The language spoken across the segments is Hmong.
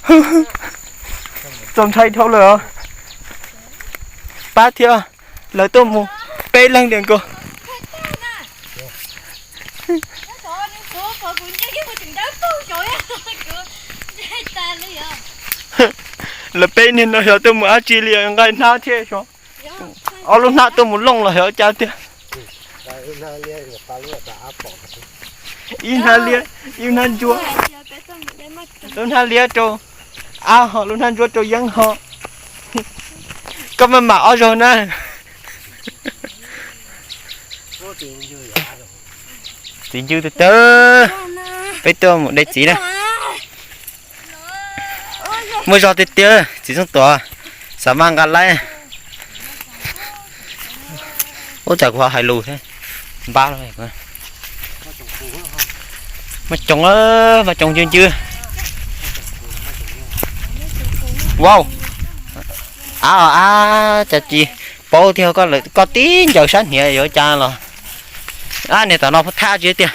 Txaus ntshai dhau lawm. Pab thiab, lawv tuaj mus peb leeg tiag nkaus. Lawv peb niag no xyov tuaj mus dab tsi li, nqa hnab thiab xyov. Ob lub hnab tuaj mus looj los xyov cas tiag. Ib hnab liab, ib hnab ntsuab. Lub hnab liab rau Ab ho, lub hnab ntsuab rau Yeeb ho. Koj maj mam ob zaug na. Txiv ncw tiag tiag, peb tuaj mus de txiv na. Muaj zog tiag tiag txiv Txooj Tuam, xav mas nqa laib. Ub, cas kuv ho hais lus thiab. Npab, mas coos, mas coos ncw ncw. Wow, av, av, cas tsis paub tiag, koj tib ncaws sab hniav yuav cas los. Ab, niag tom no thaj tsis tiag.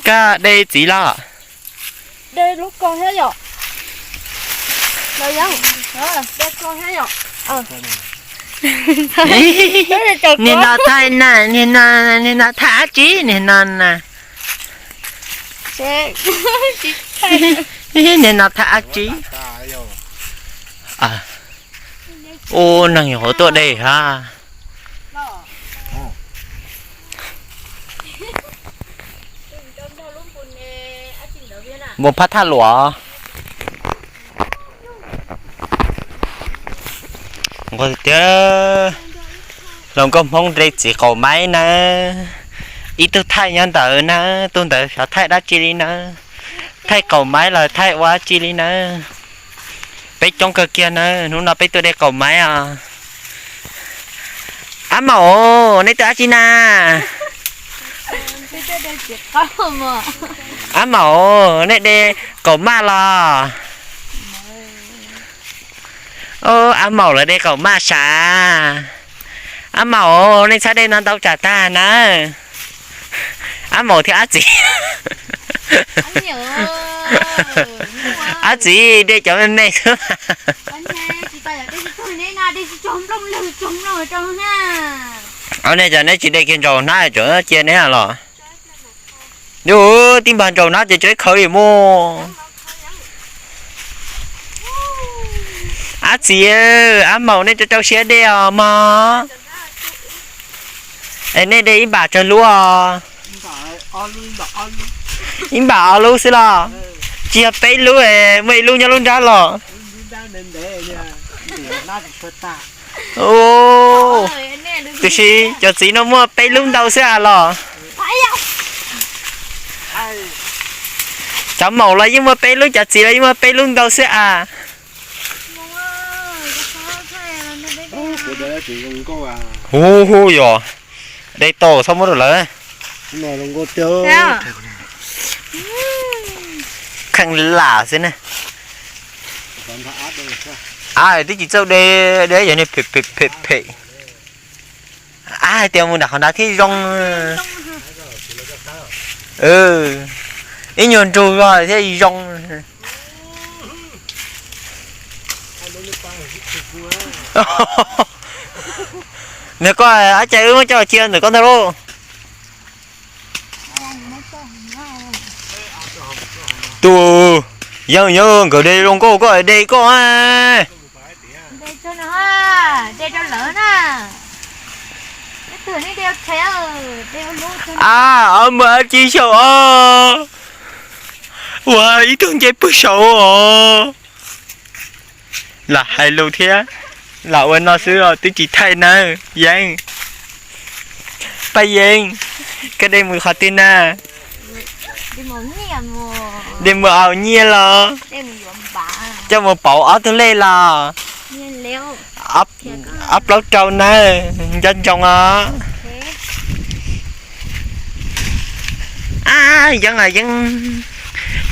Koj de txiv los? Niag no thaij na, niag no thaij dab tsi niag no na? Niag no thaij dab tsi? Ua neeg yuav tuaj de hab. Npua phab thaj luam. Nqua tiag, hluas nkauj Hmoob de txiv qaum maib na. Ib tug thaij nyob ntawd na, tug ntawd xyov thaij dab tsi li na. Thaij qaum maib los thaij ua dab tsi li na. Peb coob kawg kiag na, hnub no peb tuaj de qaum maib os. Ab maum, nej tuaj dab tsi na? Ab maum, nej de qaum maj los? Ab maum lawv de qaum maj sav. Ab maum, nej txhob de no ntau tsam tag na. Ab maum thiab ab txiv. Ab txiv de cov me me xwb. Ob, nej cov neb tsis de kiag ntsaum hnab tseem cia neb los. Yus tib npag ntsaum hnab ces tseem khawv li mus. Ab txiv, ab maum, nej rau rau siab de os mog. Es nej de ib npam tsawg lub os? Ib npam ob lub xwb los? Tsis yog peb lub, muaj ib lub nyob lub nrab los? Tiam sis cov txiv no muaj peb lub ntau xwb as los? Cov maum los yeej muaj peb lub, cov txiv los yeej muaj peb lub ntau xwb as. Hu hu, yog de tau txhob muab rau lawv. Kheej lam xwb ne. Ab, twb tsis txawj de, de yog niag phem phem phem phem. Ab, hais tias mus nram qhov nrad thiaj zoo. Ib nyuag nrug zog thiaj zoo. Nws koj ab, cas wb muab coj cia ntawm koj ntag lauj. Tus, yeej yeej nkawd de zoo nkauj koj de koj. Ab, muaj ab tsi saum os. Ua ib tug nce pwg saud os. Lam hais lus thiab, lam ua no xwb os, twb tsis thaij nawb Yeeb. Paj Yeeb, koj de mus qhov twg na? De mus aus nyiaj los? Coj mus pauv ob tug lej los? Ob plaub rau nawb, nco ntsoov os. Ab, Yeeb os Yeeb,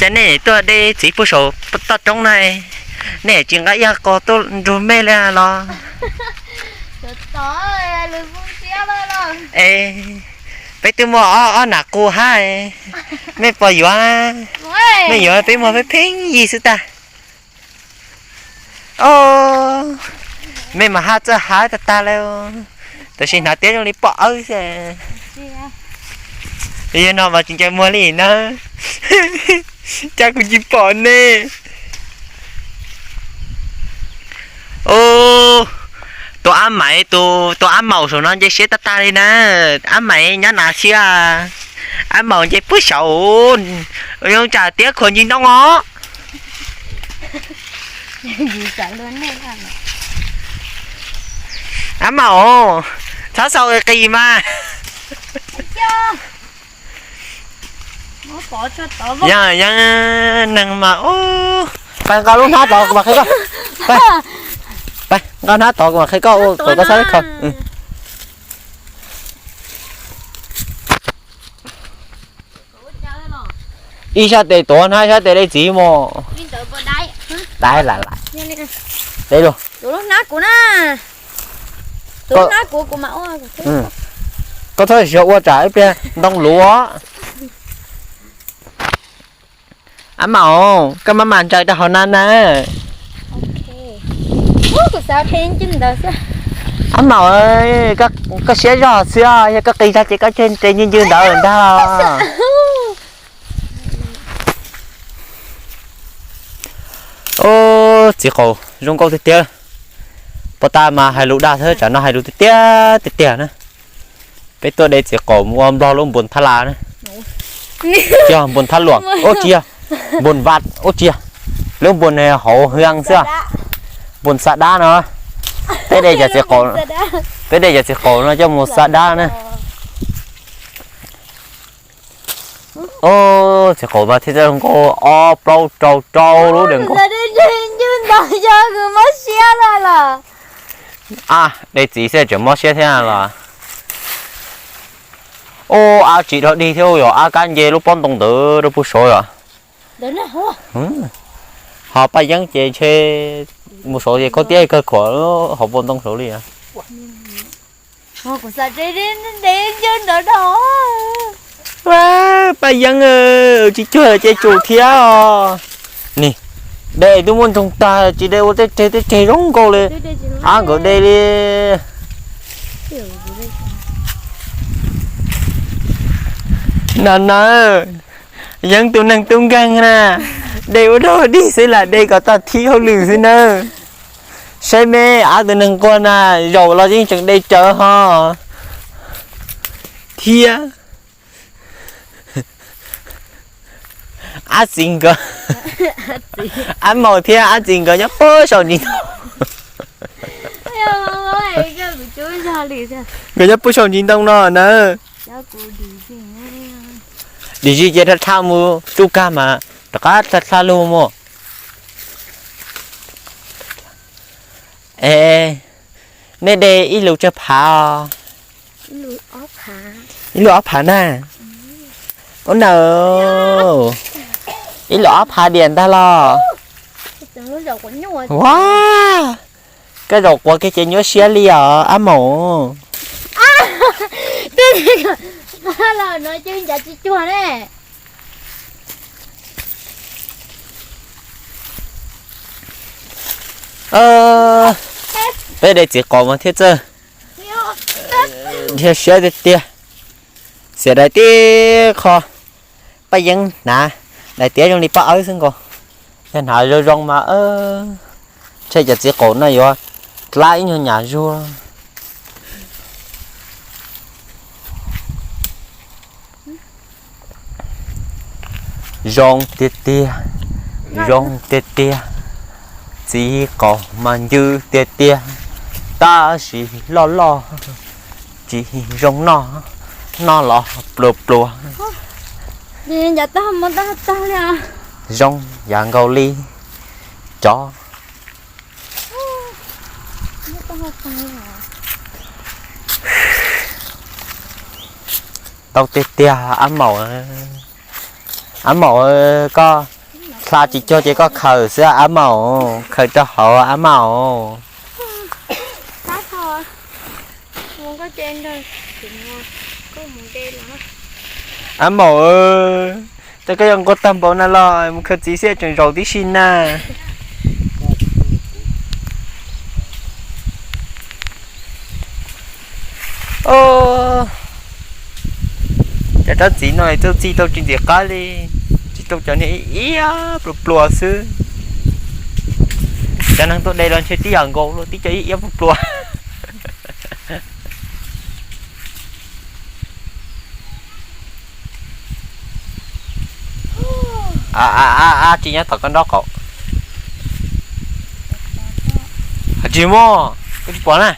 cas nej tuaj de txiv puag saum toj roob na? Nej tsis nqa ib qho tuaj nrug mej li los? Es peb twb muaj ob, ob nam qus hab, mej puas yuav? Mej yuav peb muag peb pheej yig xwb tag. Mej mas hab txawj hab tag tag le. Tab sis hnav tiab zoo li poj awb xwb. Yog no mas tsis ncaws muag li na. Cas kuv tsis pom nej. Tus ab maiv, tus ab maum saum no nce siab tag tag li na. Ab maiv nyob nav sia. Ab maum nce puag saud. Zoo tsam tiab khuam ntsis ntoo os. Ab maum, txhob xaus qis mas. Yog, yog neeg mas. Pab nqa lub hnab tod kuv mam qhia koj. Pab nqa hnab tod kuv mam qhia koj ua kom koj txhob kho. Ib sab tes tuav hnab, ib sab tes de txiv mus. Dai lam lam. Dai lug. Koj txhob siv ua tsam ib pliag ntoo luv. Ab maum, koj maj mam ntsaws rau hauv na na. Ab maum, koj siab zog xwb, yog koj qis zog ces koj tseg ncw ncw ntawd ntag. Ub, txiv qaum zoo nkauj tiag tiag. Puag ta mas hais lus dag xwb, tsam no hais lus tiag tiag tiag tiag na. Peb tuaj de txiv qaum mus ua nplog lub npuas thab las na. Yog npuas thab luam ub tsis yog, npuas vaj ub tsis yog, lub npuas hauv hiab xwb. Npuas xa dab no. Peb de cov txiv qaum, peb de cov txiv qaum no coj mus xa dab na. Ub, txiv qaum mas thiaj txawj zoo nkauj, ob plaub rau rau lub dees nkauj. De txiv xwb tseem mob siab thiab los. Ub, ab tsis dhau dig thiab yog ab kab nce lub pob ntoo ntawd rau puag saud yom. Ho Paj Yeeb ces ntshe mus saud ces khaub tiab kawg khuam hauv pob ntoo saud li. Paj Yeeb, tsis cuag ces tsum thiab os. Ni, de twb muab ntsoog tag tsis de ua tej reg tej reg zoo nkauj li. Ab nkawd de li. Na na, Yeeb tus neeg tub nkeeg na, de ua dog dig xwb lam de kom tag thib hauj lwm xwb nawb. Saib me ab tus neeg nquag na, zaum los yeej tseem de tsawv ho thiab. Ab txiv nkawd, ab maum thiab ab txiv nkawd nyob puag saum ntsis ntoo. Nkawd nyob puag saum ntsis ntoo no na. Dim zis ces dhia dhia mus tsuj kag mas rov qab dhia dhia lug mus. Es nej de ib lus tsawg phav os? Ib lus ob phav na. Ub na, ib lus ob phav diam ntag los. Ua, koj zaum quav kiag ces nyuaj siab li os ab maum. Peb de txiv qaum mas thiaj txawj dhia siab tiag tiag. Xiam dais tib qho, Paj Yeeb hnav dais tiab zoo li poj awb xwb nkaus. Yog hnav zoo zoo mas ntshe cov txiv qaum no yuav dlab ib nyuag nyam zuag. Zoo tiag tiag, zoo tiag tiag. Txiv qaum mas ncw tiag tiag, tab sis loj loj tsis zoo noj, noj los pluas pluas. Zoo yam nkaus li cov. Ntau tiag tiag ab maum. Ab maum, koj Hla tsis cuag ces koj khaws xwb Ab Maum, khaws rau hauv Ab Maum. Ab Maum, cas koj yuav nquag tag npaum na los mus khaws txiv xwb tseem zaum tib si na. Cov rab txiv no txuj txij tau tsis ntxim qab li, tsis tau cov niag iab pluas pluas xwb. Cov neeg tuaj de los ntshe tib yam nkaus luaj, tib co iab iab pluas pluas. Ab tsi nyob tom koj nraub qaum. Tsis muaj, koj tsis pom na,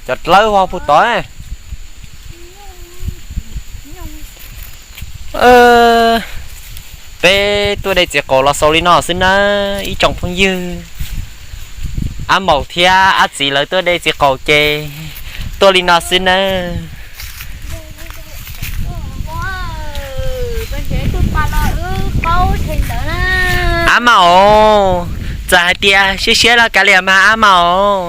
cov dlawb vog puag tod. Peb tuaj de txiv qaub los xaus li no xwb nawb ib tsoom phooj ywg. Ab Maum thiab Ab Txiv lawv tuaj de txiv qaub ces tuaj li no xwb nawb. Ab Maum, txawm hais tias siab siab los kav liam mas Ab Maum.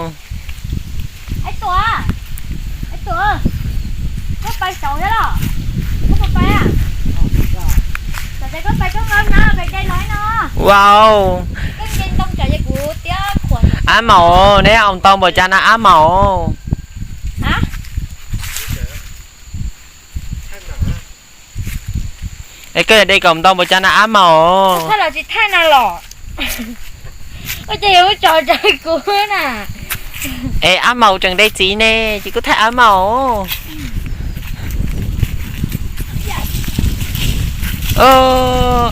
Wow, Ab Maum, neb ua ntau npaum cas na Ab Maum? Es koj yuav de kom ntau npaum cas na Ab Maum? Es Ab Maum tseem de txiv ne, ces kuv thaij Ab Maum.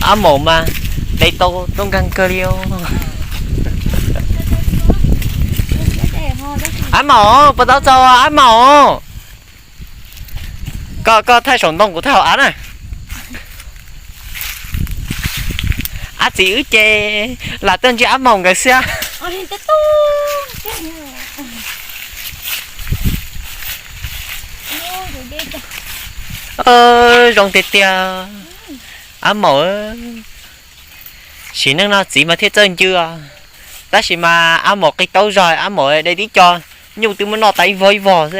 Ab Maum mas de tau tub nkeeg kawg li os. Ab Maum, puas tau txaus Ab Maum? Koj, koj thaij saum ntoo kuv thaij hauv av na. Ab Txiv wb ces lam tuaj ntsib Ab Maum nkawd xwb. Zoo tiag tiag. Ab Maum, sim neej no txiv mas thiaj txawj ncw os. Tab sis mas Ab Maum qis taub zog, Ab Maum de tib co nyuj twb muab noj tas ib vog ib vog xwb.